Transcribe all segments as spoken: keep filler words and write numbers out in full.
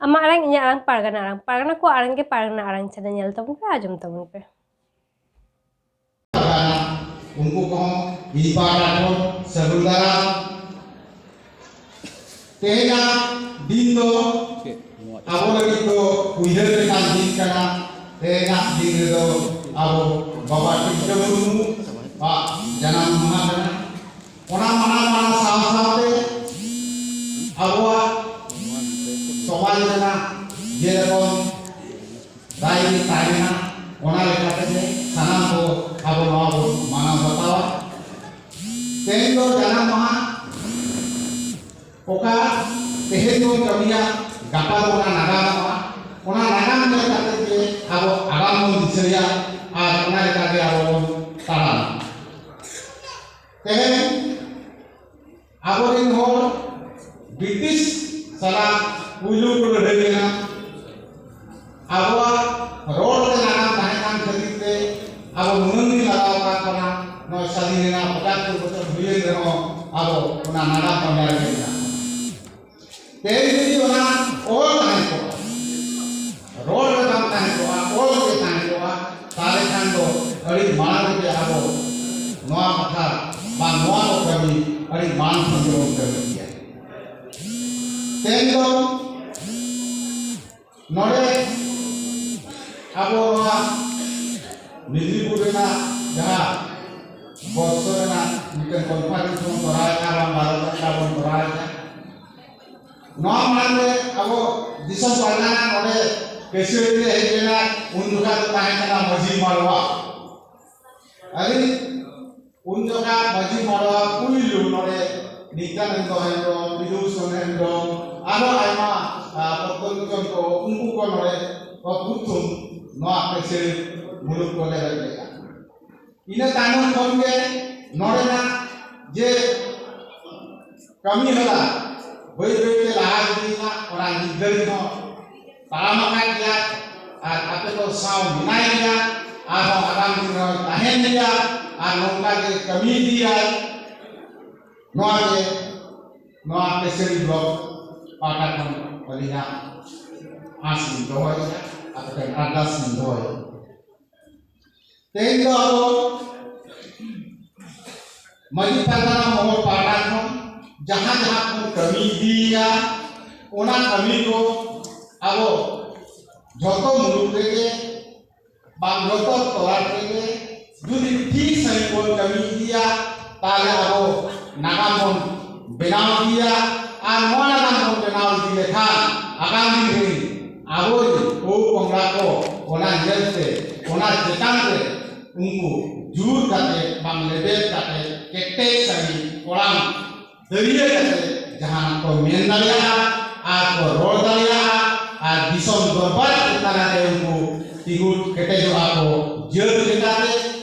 ᱟᱢᱟᱜ ᱟᱲᱟᱝ, ᱤᱧᱟᱹᱜ ᱟᱲᱟᱝ, ᱯᱟᱨᱜᱟᱱᱟ ᱟᱲᱟᱝ᱾ ᱯᱟᱨᱜᱟᱱᱟ ᱠᱚᱣᱟᱜ ᱟᱲᱟᱝ ᱜᱮ ᱯᱟᱨᱜᱟᱱᱟ ᱟᱲᱟᱝ ᱪᱷᱟᱱᱮᱞ ᱧᱮᱞ ᱛᱟᱵᱚᱱ ᱯᱮ, ᱟᱸᱡᱚᱢ ᱛᱟᱵᱚᱱ ᱯᱮ᱾ ᱩᱱᱠᱩ ᱠᱚᱦᱚᱸ ᱤᱧ ᱯᱟᱦᱴᱟ ᱠᱷᱚᱱ ᱥᱟᱹᱜᱩᱱ ᱫᱟᱨᱟᱢ᱾ ᱛᱮᱦᱮᱧᱟᱜ ᱫᱤᱱ ᱫᱚ ᱟᱵᱚ ᱞᱟᱹᱜᱤᱫ ᱫᱚ ᱩᱭᱦᱟᱹᱨ ᱞᱮᱠᱟᱱ ᱫᱤᱱ ᱠᱟᱱᱟ᱾ ᱛᱮᱦᱮᱧᱟᱜ ᱫᱤᱱ ᱨᱮᱫᱚ ᱟᱵᱚ ᱵᱟᱵᱟ ᱛᱤᱞᱠᱟᱹ ᱢᱩᱨᱢᱩ ᱟᱜ ᱡᱟᱱᱟᱢ ᱢᱟᱦᱟ ᱠᱟᱱᱟ᱾ ᱚᱱᱟ ᱢᱟᱱᱟᱣ ᱢᱟᱱᱟᱣ ᱥᱟᱶ ᱥᱟᱶᱛᱮ ᱟᱵᱚᱣᱟᱜ ᱥᱚᱢᱟᱡᱽ ᱨᱮᱱᱟᱜ ᱡᱮᱨᱚᱠᱚᱢ ᱨᱟᱭ ᱨᱤᱛ ᱛᱟᱦᱮᱸ ᱞᱮᱱᱟ, ᱚᱱᱟ ᱞᱮᱠᱟᱛᱮ ᱜᱮ ᱥᱟᱱᱟᱢ ᱠᱚ ᱟᱵᱚ ᱱᱚᱣᱟ ᱵᱚᱱ ᱢᱟᱱᱟᱣ ᱵᱟᱛᱟᱣᱟ᱾ ᱛᱮᱦᱮᱧ ᱫᱚ ᱡᱟᱱᱟᱢ ᱢᱟᱦᱟ, ᱚᱠᱟ ᱛᱮᱦᱮᱧ ᱵᱚᱱ ᱠᱟᱹᱢᱤᱭᱟ, ᱜᱟᱯᱟ ᱫᱚ ᱚᱱᱟ ᱱᱟᱜᱟᱢᱚᱜᱼᱟ᱾ ᱚᱱᱟ ᱱᱟᱜᱟᱢ ᱧᱮᱞ ᱠᱟᱛᱮ ᱜᱮ ᱟᱵᱚ ᱟᱜᱟᱢ ᱵᱚᱱ ᱫᱤᱥᱟᱹᱭᱟ ᱟᱨ ᱚᱱᱟ ᱞᱮᱠᱟ ᱜᱮ ᱟᱵᱚ ᱵᱚᱱ ᱛᱟᱲᱟᱢᱟ᱾ ᱛᱮᱦᱮᱧ ᱟᱵᱚᱨᱮᱱ ᱦᱚᱲ ᱵᱨᱤᱴᱤᱥ ᱥᱟᱞᱟᱜ ᱯᱩᱭᱞᱩ ᱠᱚ ᱞᱟᱹᱲᱦᱟᱹᱭ ᱞᱮᱱᱟ᱾ ᱟᱵᱚᱣᱟᱜ ᱨᱚᱲ ᱛᱮ ᱱᱟᱜᱟᱢ ᱛᱟᱦᱮᱸ ᱠᱟᱱ ᱠᱷᱟᱹᱛᱤᱨ ᱛᱮ ᱟᱵᱚ ᱱᱩᱱᱟᱹᱝ ᱫᱤᱱ ᱞᱟᱜᱟᱣ ᱟᱠᱟᱫ ᱵᱚᱱᱟ᱾ ᱱᱚᱣᱟ ᱥᱟᱹᱫᱷᱤᱱ ᱨᱮᱱᱟᱜ ᱯᱚᱸᱪᱟᱛᱛᱳᱨ ᱵᱚᱪᱷᱚᱨ ᱦᱩᱭᱮᱱ ᱨᱮᱦᱚᱸ ᱟᱵᱚ ᱚᱱᱟ ᱱᱟᱜᱟᱢ ᱯᱟᱸᱡᱟ ᱨᱮᱜᱮ ᱢᱮᱱᱟᱜ ᱵᱚᱱᱟ᱾ ᱛᱮᱦᱮᱧ ᱡᱩᱫᱤ ᱚᱱᱟ ᱚᱞ ᱛᱟᱦᱮᱸ ᱠᱚᱜᱼᱟ, ᱨᱚᱲ ᱨᱮ ᱵᱟᱝ ᱛᱟᱦᱮᱸ ᱠᱚᱜᱼᱟ, ᱚᱞ ᱜᱮ ᱛᱟᱦᱮᱸ ᱠᱚᱜᱼᱟ, ᱛᱟᱦᱞᱮ ᱠᱷᱟᱱ ᱫᱚ ᱟᱹᱰᱤ ᱢᱟᱲᱟᱝ ᱨᱮᱜᱮ ᱟᱵᱚ ᱱᱚᱣᱟ ᱠᱟᱛᱷᱟ ᱵᱟ ᱱᱚᱣᱟ ᱠᱚ ᱠᱟᱹᱢᱤ ᱟᱹᱰᱤ ᱢᱟᱲᱟᱝ ᱠᱷᱚᱱ ᱜᱮᱵᱚᱱ ᱠᱟᱹᱢᱤ ᱠᱮᱭᱟ᱾ ᱛᱮᱦᱮᱧ ᱫᱚ ᱱᱚᱰᱮ ᱟᱵᱚ ᱱᱚᱣᱟ ᱢᱮᱫᱽᱱᱤᱯᱩᱨ ᱨᱮᱱᱟᱜ ᱡᱟᱦᱟᱸ ᱵᱚᱨᱥᱚ ᱨᱮᱱᱟᱜ ᱢᱤᱫᱴᱮᱱ ᱠᱚᱱᱯᱷᱟᱨᱮᱱᱥ ᱵᱚᱱ ᱠᱚᱨᱟᱣᱮᱫᱼᱟ, ᱵᱟᱝ ᱵᱟᱨᱚ ᱡᱟᱭᱜᱟ ᱵᱚᱱ ᱠᱚᱨᱟᱣᱮᱫᱼᱟ, ᱱᱚᱣᱟ ᱢᱟᱲᱟᱝ ᱨᱮ ᱟᱵᱚ ᱫᱤᱥᱚᱢ ᱯᱟᱨᱜᱟᱱᱟ ᱱᱚᱰᱮ ᱠᱟᱹᱥᱤᱭᱟᱹᱲᱤ ᱨᱮ ᱦᱮᱡ ᱞᱮᱱᱟ, ᱩᱱ ᱡᱚᱠᱷᱟ ᱫᱚ ᱛᱟᱦᱮᱸ ᱠᱟᱱᱟ ᱢᱟᱹᱡᱷᱤ ᱢᱟᱰᱣᱟ᱾ ᱟᱹᱰᱤ ᱩᱱ ᱡᱚᱠᱷᱟ ᱢᱟᱹᱡᱷᱤ ᱢᱟᱰᱣᱟ ᱯᱩᱭᱞᱩ ᱱᱚᱰᱮ ᱱᱤᱛᱭᱟᱱᱚᱱᱫᱚ ᱦᱮᱢᱵᱨᱚᱢ, ᱵᱤᱫᱩ ᱵᱷᱩᱥᱚᱱ ᱦᱮᱢᱵᱨᱚᱢ, ᱟᱨᱦᱚᱸ ᱟᱭᱢᱟ, ᱟ, ᱯᱚᱫᱽᱫᱚᱞᱳᱪᱚᱱ ᱠᱚ, ᱩᱱᱠᱩ ᱠᱚ ᱱᱚᱰᱮ ᱠᱚ ᱯᱨᱚᱛᱷᱚᱢ ᱱᱚᱣᱟ ᱠᱟᱹᱥᱟᱹᱨᱤ ᱢᱩᱞᱩᱠ ᱠᱚ ᱞᱮᱵᱮᱫ ᱞᱮᱫᱟ᱾ ᱤᱱᱟᱹ ᱛᱟᱭᱱᱚᱢ ᱠᱷᱚᱱ ᱜᱮ ᱱᱚᱰᱮᱱᱟᱜ ᱡᱮ ᱠᱟᱹᱢᱤ ᱦᱚᱨᱟ ᱵᱟᱹᱭ ᱵᱟᱹᱭ ᱛᱮ ᱞᱟᱦᱟ ᱤᱫᱤᱭᱮᱱᱟ, ᱚᱱᱟ ᱱᱤᱛ ᱫᱷᱟᱹᱨᱤᱡ ᱦᱚᱸ ᱛᱟᱲᱟᱢ ᱟᱠᱟᱫ ᱜᱮᱭᱟ ᱟᱨ ᱟᱯᱮ ᱠᱚ ᱥᱟᱶ ᱢᱮᱱᱟᱭ ᱜᱮᱭᱟ, ᱟᱨᱦᱚᱸ ᱟᱜᱟᱢ ᱫᱤᱱ ᱨᱮᱦᱚᱸ ᱛᱟᱦᱮᱱ ᱜᱮᱭᱟ ᱟᱨ ᱱᱚᱝᱠᱟ ᱜᱮ ᱠᱟᱹᱢᱤ ᱤᱫᱤᱭᱟᱭ᱾ ᱱᱚᱣᱟ ᱜᱮ ᱱᱚᱣᱟ ᱠᱟᱹᱥᱟᱹᱨᱤ ᱵᱞᱚᱠ ᱯᱟᱦᱴᱟ ᱠᱷᱚᱱ ᱟᱹᱞᱤᱧᱟᱜ ᱟᱸᱥ ᱞᱤᱧ ᱫᱚᱦᱚᱭᱮᱫᱟ, ᱟᱯᱮ ᱴᱷᱮᱱ ᱟᱨᱫᱟᱥ ᱞᱤᱧ ᱫᱚᱦᱚᱭᱮᱫᱟ᱾ ᱛᱮᱦᱮᱧ ᱫᱚ ᱟᱵᱚ ᱢᱟᱹᱡᱷᱤ ᱯᱟᱨᱜᱟᱱᱟ ᱢᱚᱦᱚᱞ ᱯᱟᱦᱴᱟ ᱠᱷᱚᱱ ᱡᱟᱦᱟᱸ ᱡᱟᱦᱟᱸ ᱵᱚᱱ ᱠᱟᱹᱢᱤ ᱤᱫᱤᱭᱮᱫᱟ, ᱚᱱᱟ ᱠᱟᱹᱢᱤ ᱠᱚ ᱟᱵᱚ ᱡᱷᱚᱛᱚ ᱢᱩᱞᱩᱠ ᱨᱮᱜᱮ ᱵᱟᱝ ᱡᱷᱚᱛᱚ ᱛᱚᱨᱟ ᱨᱮᱜᱮ ᱡᱩᱫᱤ ᱴᱷᱤᱠ ᱥᱟᱺᱦᱤᱡ ᱵᱚᱱ ᱠᱟᱹᱢᱤ ᱤᱫᱤᱭᱟ, ᱛᱟᱦᱞᱮ ᱟᱵᱚ ᱱᱟᱜᱟᱢ ᱵᱚᱱ ᱵᱮᱱᱟᱣ ᱤᱫᱤᱭᱟ᱾ ᱟᱨ ᱱᱚᱣᱟ ᱱᱟᱜᱟᱢ ᱵᱚᱱ ᱵᱮᱱᱟᱣ ᱤᱫᱤ ᱞᱮᱠᱷᱟᱱ ᱟᱜᱟᱢ ᱫᱤᱱ ᱨᱮ ᱟᱵᱚᱨᱮᱱ ᱯᱚᱼᱯᱚᱝᱲᱟ ᱠᱚ ᱚᱱᱟ ᱧᱮᱞᱛᱮ ᱚᱱᱟ ᱪᱮᱛᱟᱱ ᱨᱮ ᱩᱱᱠᱩ ᱡᱳᱨ ᱠᱟᱛᱮ ᱵᱟᱝ ᱞᱮᱵᱮᱫ ᱠᱟᱛᱮ ᱠᱮᱴᱮᱡ ᱥᱟᱺᱦᱤᱡ ᱠᱚᱲᱟᱢ ᱫᱟᱹᱨᱭᱟᱹ ᱠᱟᱛᱮ ᱡᱟᱦᱟᱱᱟᱜ ᱠᱚ ᱢᱮᱱ ᱫᱟᱲᱮᱭᱟᱜᱼᱟ ᱟᱨ ᱠᱚ ᱨᱚᱲ ᱫᱟᱲᱮᱭᱟᱜᱼᱟ ᱟᱨ ᱫᱤᱥᱚᱢ ᱫᱚᱨᱵᱟᱨ ᱪᱮᱛᱟᱱ ᱨᱮ ᱩᱱᱠᱩ ᱛᱤᱸᱜᱩ ᱠᱮᱴᱮᱡᱚᱜᱼᱟ ᱠᱚ ᱡᱟᱹᱛ ᱞᱮᱠᱟᱛᱮ,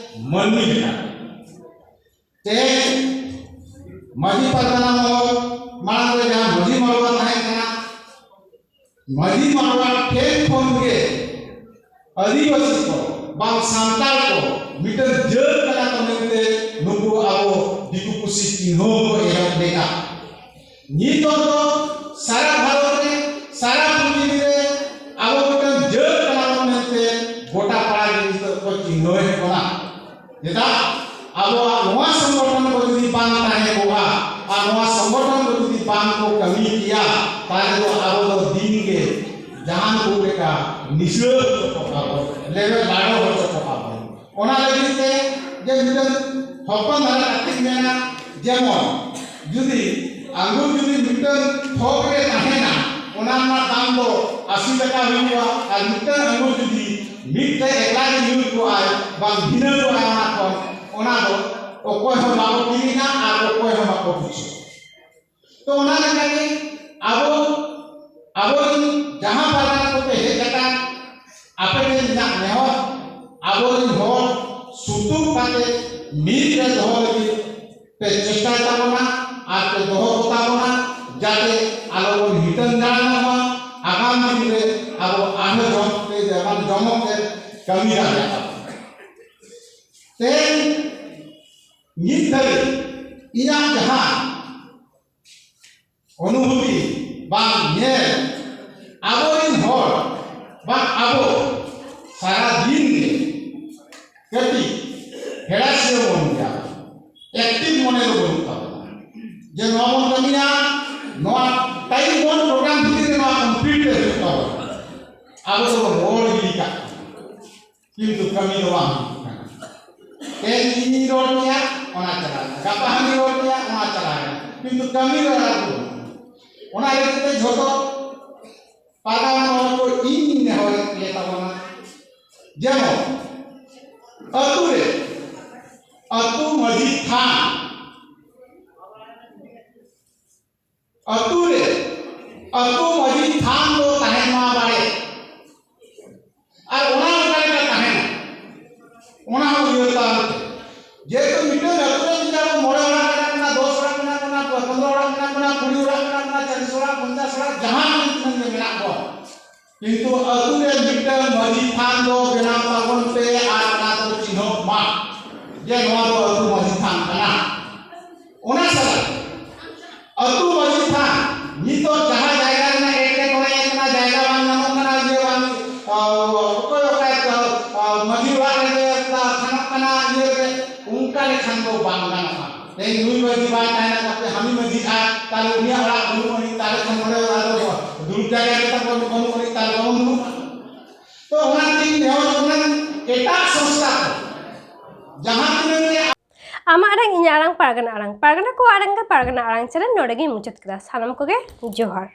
ᱢᱟᱹᱱᱢᱤ ᱞᱮᱠᱟᱛᱮ᱾ ᱛᱮᱦᱮᱧ ᱢᱟᱹᱡᱷᱤ ᱯᱟᱨᱜᱟᱱᱟ ᱢᱚᱦᱚᱞ ᱢᱟᱲᱟᱝ ᱨᱮ ᱡᱟᱦᱟᱸ ᱢᱟᱹᱡᱷᱤ ᱢᱟᱰᱣᱟ ᱛᱟᱦᱮᱸ ᱠᱟᱱᱟ, ᱢᱟᱹᱡᱷᱤ ᱢᱟᱰᱣᱟ ᱴᱷᱮᱱ ᱠᱷᱚᱱ ᱜᱮ ᱟᱹᱫᱤᱵᱟᱹᱥᱤ ᱠᱚ ᱵᱟᱝ ᱥᱟᱱᱛᱟᱲ ᱠᱚ ᱢᱤᱫᱴᱟᱝ ᱡᱟᱹᱛ ᱠᱟᱱᱟ ᱠᱚ ᱢᱮᱱᱛᱮ ᱱᱩᱠᱩ ᱟᱵᱚ ᱫᱤᱠᱩ ᱯᱩᱥᱤ ᱪᱤᱱᱦᱟᱹᱣ ᱠᱚ ᱮᱦᱚᱵ ᱞᱮᱫᱟ᱾ ᱱᱤᱛᱚᱜ ᱫᱚ ᱥᱟᱨᱟ ᱵᱷᱟᱨᱚᱛ ᱨᱮ, ᱥᱟᱨᱟ ᱯᱨᱤᱛᱷᱤᱵᱤ ᱨᱮ ᱟᱵᱚ ᱢᱤᱫᱴᱟᱝ ᱡᱟᱹᱛ ᱠᱟᱱᱟ ᱵᱚᱱ ᱢᱮᱱᱛᱮ ᱜᱚᱴᱟ ᱯᱟᱲᱟ ᱜᱮ ᱱᱤᱛᱚᱜ ᱠᱚ ᱪᱤᱱᱦᱟᱹᱣᱮᱫ ᱵᱚᱱᱟ᱾ ᱪᱮᱫᱟᱜ? ᱟᱵᱚᱣᱟᱜ ᱱᱚᱣᱟ ᱥᱚᱝᱜᱚᱴᱷᱚᱱ ᱠᱚ ᱡᱩᱫᱤ ᱵᱟᱝ ᱛᱟᱦᱮᱸ ᱠᱚᱜᱼᱟ ᱟᱨ ᱱᱚᱣᱟ ᱥᱚᱝᱜᱚᱴᱷᱚᱱ ᱠᱚ ᱡᱩᱫᱤ ᱵᱟᱝ ᱠᱚ ᱠᱟᱹᱢᱤ ᱠᱮᱭᱟ, ᱛᱟᱦᱞᱮ ᱫᱚ ᱟᱵᱚ ᱫᱚ ᱫᱤᱱ ᱜᱮ ᱡᱟᱦᱟᱱ ᱠᱚ ᱞᱮᱠᱟ ᱱᱤᱥᱲᱟᱹ ᱦᱚᱪᱚ ᱠᱚᱜᱼᱟ ᱵᱚᱱ, ᱞᱮᱵᱮᱫ ᱞᱟᱲᱚ ᱦᱚᱪᱚ ᱠᱚᱜᱼᱟ ᱵᱚᱱ᱾ ᱚᱱᱟ ᱞᱟᱹᱜᱤᱫ ᱛᱮ ᱡᱮ ᱢᱤᱫᱴᱟᱝ ᱦᱚᱯᱚᱱ ᱫᱷᱟᱨᱟ ᱠᱟᱛᱷᱟᱧ ᱢᱮᱱᱟ, ᱡᱮᱢᱚᱱ ᱡᱩᱫᱤ ᱟᱝᱜᱩᱨ ᱡᱩᱫᱤ ᱢᱤᱫᱴᱟᱝ ᱛᱷᱚᱠ ᱨᱮ ᱛᱟᱦᱮᱱᱟ, ᱚᱱᱟ ᱨᱮᱱᱟᱜ ᱫᱟᱢ ᱫᱚ ᱟᱥᱤ ᱴᱟᱠᱟ ᱦᱩᱭᱩᱜᱼᱟ᱾ ᱟᱨ ᱢᱤᱫᱴᱟᱝ ᱟᱝᱜᱩᱨ ᱡᱩᱫᱤ ᱢᱤᱫᱴᱮᱱ ᱮᱠᱞᱟ ᱜᱮ ᱧᱩᱨ ᱠᱚᱜᱼᱟᱭ, ᱵᱟᱝ ᱵᱷᱤᱱᱟᱹ ᱠᱚᱜᱼᱟᱭ ᱚᱱᱟ ᱠᱷᱚᱱ, ᱚᱱᱟ ᱫᱚ ᱚᱠᱚᱭ ᱦᱚᱸ ᱵᱟᱠᱚ ᱠᱤᱨᱤᱧᱟ ᱟᱨ ᱚᱠᱚᱭ ᱦᱚᱸ ᱵᱟᱠᱚ ᱵᱩᱡᱷᱟᱹᱣᱟ᱾ ᱛᱚ ᱚᱱᱟ ᱞᱮᱠᱟᱜᱮ ᱟᱵᱚ, ᱟᱵᱚᱨᱮᱱ ᱡᱟᱦᱟᱸ ᱯᱟᱨᱜᱟᱱᱟ ᱠᱚᱯᱮ ᱦᱮᱡ ᱟᱠᱟᱱ, ᱟᱯᱮ ᱴᱷᱮᱱ ᱤᱧᱟᱹᱜ ᱱᱮᱦᱚᱨ, ᱟᱵᱚᱨᱮᱱ ᱦᱚᱲ ᱥᱩᱛᱩᱜ ᱠᱟᱛᱮ ᱢᱤᱫ ᱨᱮ ᱫᱚᱦᱚ ᱞᱟᱹᱜᱤᱫ ᱯᱮ ᱪᱮᱥᱴᱟᱭ ᱛᱟᱵᱚᱱᱟ ᱟᱨ ᱯᱮ ᱫᱚᱦᱚ ᱠᱚ ᱛᱟᱵᱚᱱᱟ, ᱡᱟᱛᱮ ᱟᱞᱚ ᱵᱚᱱ ᱦᱤᱴᱟᱹᱝ ᱡᱟᱲᱟᱝᱚᱜ ᱢᱟ᱾ ᱟᱜᱟᱢ ᱫᱤᱱ ᱨᱮ ᱟᱵᱚ ᱟᱨᱦᱚᱸ ᱡᱚᱢᱚᱠ ᱛᱮ, ᱡᱮᱢᱚᱱ ᱡᱚᱢᱚᱠ ᱛᱮ ᱠᱟᱹᱢᱤ ᱫᱟᱲᱮᱭᱟᱜᱼᱟ᱾ ᱛᱮᱦᱮᱧ ᱱᱤᱛ ᱫᱷᱟᱹᱵᱤᱡ ᱤᱧᱟᱹᱜ ᱡᱟᱦᱟᱸ ᱚᱱᱩᱵᱷᱩᱛᱤ ᱵᱟᱝ ᱧᱮᱞ, ᱟᱵᱚᱨᱮᱱ ᱦᱚᱲ ᱵᱟᱝ ᱟᱵᱚ ᱥᱟᱨᱟ ᱫᱤᱱ ᱜᱮ ᱠᱟᱹᱴᱤᱡ ᱦᱮᱲᱟᱥᱤᱭᱟᱹ ᱵᱚᱱ ᱜᱮᱭᱟ, ᱮᱠᱴᱤᱵᱷ ᱢᱚᱱᱮ ᱫᱚ ᱵᱟᱹᱱᱩᱜ ᱛᱟᱵᱚᱱᱟ᱾ ᱡᱮ ᱱᱚᱣᱟ ᱵᱚᱱ ᱠᱟᱹᱢᱤᱭᱟ, ᱱᱚᱣᱟ ᱴᱟᱭᱤᱢ ᱵᱚᱱ ᱯᱨᱳᱜᱨᱟᱢ ᱵᱷᱤᱛᱤᱨ ᱨᱮ ᱱᱚᱣᱟ ᱠᱚᱢᱯᱞᱤᱴ ᱛᱮ ᱦᱩᱭᱩᱜ ᱛᱟᱵᱚᱱᱟ᱾ ᱟᱵᱚ ᱫᱚᱵᱚᱱ ᱨᱚᱲ ᱜᱤᱰᱤ ᱠᱟᱜ ᱠᱟᱱᱟ, ᱠᱤᱱᱛᱩ ᱠᱟᱹᱢᱤ ᱫᱚ ᱵᱟᱝ ᱦᱩᱭᱩᱜ ᱠᱟᱱᱟ᱾ ᱛᱮᱦᱮᱧ ᱤᱧᱤᱧ ᱨᱚᱲ ᱠᱮᱭᱟ, ᱚᱱᱟ ᱪᱟᱞᱟᱣ ᱮᱱᱟ, ᱜᱟᱯᱟ ᱦᱟᱹᱱᱤ ᱨᱚᱲ ᱠᱮᱭᱟ, ᱚᱱᱟ ᱪᱟᱞᱟᱣ ᱮᱱᱟ, ᱠᱤᱱᱛᱩ ᱠᱟᱹᱢᱤ ᱫᱚ ᱟᱨ ᱵᱟᱹᱱᱩᱜᱼᱟ᱾ ᱚᱱᱟ ᱞᱟᱹᱜᱤᱫ ᱛᱮ ᱡᱷᱚᱛᱚ ᱯᱟᱨᱜᱟᱱᱟ ᱢᱚᱦᱚᱞ ᱠᱚ ᱤᱧ ᱱᱮᱦᱚᱨ ᱞᱮ ᱛᱟᱵᱚᱱᱟ, ᱡᱮᱢᱚᱱ ᱟᱹᱛᱩ ᱨᱮ ᱟᱹᱛᱩ ᱢᱟᱹᱡᱷᱤ ᱛᱷᱟᱱ, ᱟᱹᱛᱩ ᱨᱮ ᱟᱹᱛᱩ ᱢᱟᱹᱡᱷᱤ ᱛᱷᱟᱱ ᱫᱚ ᱛᱟᱦᱮᱱ ᱢᱟ ᱵᱟᱲᱮ᱾ ᱟᱨ ᱚᱱᱟ ᱚᱠᱟ ᱞᱮᱠᱟ ᱛᱟᱦᱮᱱᱟ, ᱚᱱᱟ ᱦᱚᱸ ᱩᱭᱦᱟᱹᱨ ᱛᱟᱵᱚᱱ ᱯᱮ᱾ ᱡᱮᱦᱮᱛᱩ ᱢᱤᱫᱴᱟᱝ ᱟᱹᱛᱩ ᱨᱮ ᱡᱩᱫᱤ ᱟᱵᱚ ᱢᱚᱬᱮ ᱚᱲᱟᱜ ᱢᱮᱱᱟᱜ ᱵᱚᱱᱟ, ᱫᱚᱥ ᱚᱲᱟᱜ ᱢᱮᱱᱟᱜ ᱵᱚᱱᱟ, ᱯᱚᱱᱨᱚ ᱚᱲᱟᱜ ᱢᱮᱱᱟᱜ ᱵᱚᱱᱟ, ᱠᱩᱲᱤ ᱚᱲᱟᱜ ᱢᱮᱱᱟᱜ ᱵᱚᱱᱟ, ᱪᱚᱞᱞᱤᱥ ᱚᱲᱟᱜ, ᱯᱚᱧᱪᱟᱥ ᱚᱲᱟᱜ, ᱡᱟᱦᱟᱸ ᱛᱤᱱᱟᱹᱜ ᱜᱮ ᱢᱮᱱᱟᱜ ᱵᱚᱱ, ᱠᱤᱱᱛᱩ ᱟᱹᱛᱩ ᱨᱮ ᱢᱤᱫᱴᱟᱝ ᱢᱟᱹᱡᱷᱤ ᱛᱷᱟᱱ ᱫᱚ ᱵᱮᱱᱟᱣ ᱛᱟᱵᱚᱱ ᱯᱮ ᱟᱨ ᱚᱱᱟ ᱫᱚ ᱪᱤᱱᱦᱟᱹᱯ ᱢᱟ ᱡᱮ ᱱᱚᱣᱟ ᱫᱚ ᱟᱹᱛᱩ ᱢᱟᱹᱡᱷᱤ ᱛᱷᱟᱱ ᱠᱟᱱᱟ᱾ ᱚᱱᱟ ᱥᱟᱞᱟᱜ ᱟᱹᱛᱩ ᱢᱟᱹᱡᱷᱤ ᱛᱷᱟᱱ ᱱᱤᱛᱚᱜ ᱡᱟᱦᱟᱸ ᱡᱟᱭᱜᱟ ᱨᱮᱱᱟᱜ ᱮᱴᱠᱮᱴᱚᱬᱮ ᱠᱟᱱᱟ, ᱡᱟᱭᱜᱟ ᱵᱟᱝ ᱧᱟᱢᱚᱜ ᱠᱟᱱᱟ, ᱤᱭᱟᱹ ᱵᱟᱝ, ᱚᱠᱚᱭ ᱚᱠᱟ ᱢᱟᱹᱡᱷᱤ ᱚᱲᱟᱜ ᱨᱮ ᱛᱷᱟᱱᱚᱜ ᱠᱟᱱᱟ, ᱤᱭᱟᱹ ᱨᱮ, ᱚᱱᱠᱟ ᱞᱮᱠᱷᱟᱱ ᱫᱚ ᱵᱟᱝ ᱜᱟᱱᱚᱜᱼᱟ᱾ ᱛᱮᱦᱮᱧ ᱱᱩᱭ ᱢᱟᱹᱡᱷᱤ ᱵᱟᱭ ᱛᱟᱦᱮᱱᱟ, ᱠᱟᱛᱮ ᱦᱟᱹᱱᱤ ᱢᱟᱹᱡᱷᱤ ᱟᱨ ᱛᱟᱦᱞᱮ ᱩᱱᱤᱭᱟᱜ ᱚᱲᱟᱜ ᱵᱟᱹᱱᱩᱜ ᱟᱹᱱᱤᱡ, ᱛᱟᱦᱞᱮ ᱠᱷᱟᱱ ᱱᱚᱰᱮ ᱟᱫᱚ ᱫᱩᱲᱩᱵ ᱡᱟᱭᱜᱟ ᱜᱮ ᱛᱟᱵᱚᱱ ᱵᱟᱹᱱᱩᱜ ᱟᱹᱱᱤᱡ, ᱛᱟᱦᱞᱮ ᱵᱟᱵᱚᱱ ᱫᱩᱲᱩᱵᱼᱟ᱾ ᱛᱚ ᱚᱱᱟ ᱛᱮᱧ ᱱᱮᱦᱚᱨᱚᱜ ᱠᱟᱱᱟ ᱮᱴᱟᱜ ᱥᱚᱝᱥᱛᱷᱟ ᱠᱚ ᱡᱟᱦᱟᱸ ᱛᱤᱱᱟᱹᱜ ᱜᱮ ᱟᱢᱟᱜ ᱟᱲᱟᱝ, ᱤᱧᱟᱹᱜ ᱟᱲᱟᱝ, ᱯᱟᱨᱜᱟᱱᱟ ᱟᱲᱟᱝ, ᱯᱟᱨᱜᱟᱱᱟ ᱠᱚᱣᱟᱜ ᱟᱲᱟᱝ ᱜᱮ ᱯᱟᱨᱜᱟᱱᱟ ᱟᱲᱟᱝ ᱪᱮᱱᱮᱞ ᱱᱚᱰᱮ ᱜᱤᱧ ᱢᱩᱪᱟᱹᱫ ᱠᱮᱫᱟ᱾ ᱥᱟᱱᱟᱢ ᱠᱚᱜᱮ ᱡᱚᱦᱟᱨ᱾